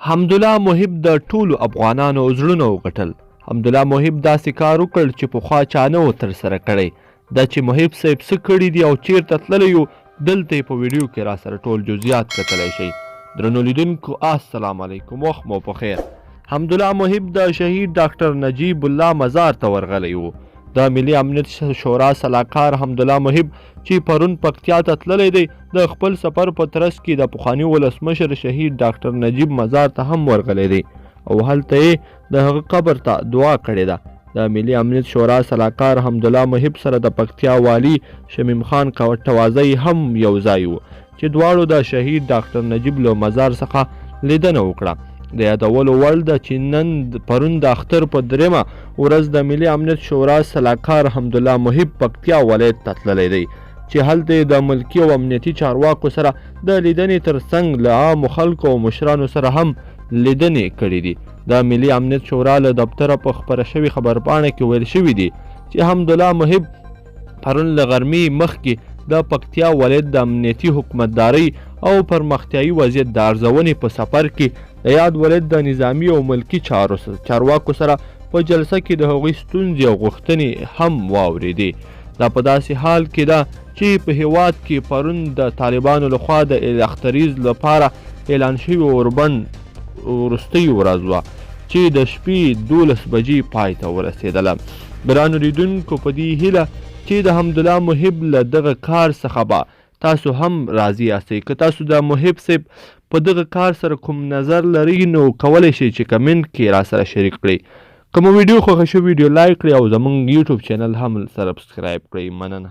حمدالله محب د ټولو افغانانو زړونه وګټل. حمدالله محب داسې کار وکړ چې پخوا چا نه و ترسره کړی. دا چې محب صیب څه کړي دي او چیرته تللی و، دلته یې په ویډیو کې راسره ټول جزیات کتلی شئ. درنو لیدونکو السلام علیکم، وخت مو په خیر. حمدالله محب د شهید ډاکټر نجیب الله مزار ته ورغلی و. د ملي امنیت شورا سلاکار حمدالله محب چې پرون پکتیا ته تللی دی، د خپل سفر په ترڅ کې د پخواني ولسمشر شهید ډاکټر نجیب مزار ته هم ورغلی دی او هلته یې د هغه قبر ته دعا کړې ده. د ملي امنیت شورا سلاکار حمدالله محب سره د پکتیا والي شمیم خان ټوازی هم یو ځای و چې دواړو د شهید ډاکټر نجیب له مزار څخه لیدنه وکړه. د یادولو وړ ده چې نن پرون د اختر په درېیمه ورځ د ملي امنیت شورا سلاکار حمدالله محب پکتیا ولایت ته تللی دی چې هلته یې د ملکي او امنیتي چارواکو سره د لیدنې ترڅنګ له عامو خلکو او مشرانو سره هم لیدنې کړې دي. د ملي امنیت شورا له دفتره په خپره شوې خبرپاڼه کې ویل شوي دي چې حمدالله محب پرون له غرمې مخکې د پکتیا ولایت د امنیتي حکومتدارۍ او پرمختیایي وضعیت د ارزونې په سفر کې د یاد ولایت د نظامي او ملکي چارواکو سره په جلسه کې د هغوی ستونزې او غوښتنې هم واورېدې. دا په داسې حال کې ده چې په هېواد کې پرون د طالبانو لخوا د اختریز لپاره اعلان شوي اوربند وروستۍ ورځ وه چې د شپې 12 بجې پای ته ورسېدله. ګرانو لیدونکو، په دې هیله چې د حمدالله محب له دغه کار څخه به تاسو هم راضي یاستئ. که تاسو د محب صیب په دغه کار سره کوم نظر لرئ نو کولی شئ چې کمنټ کې راسره شریک کړئ. که مو ویډیو خوښه شوه، ویډیو لایک کړئ او زمونږ یوټیوب چینل هم سبسکرایب کړئ. مننه.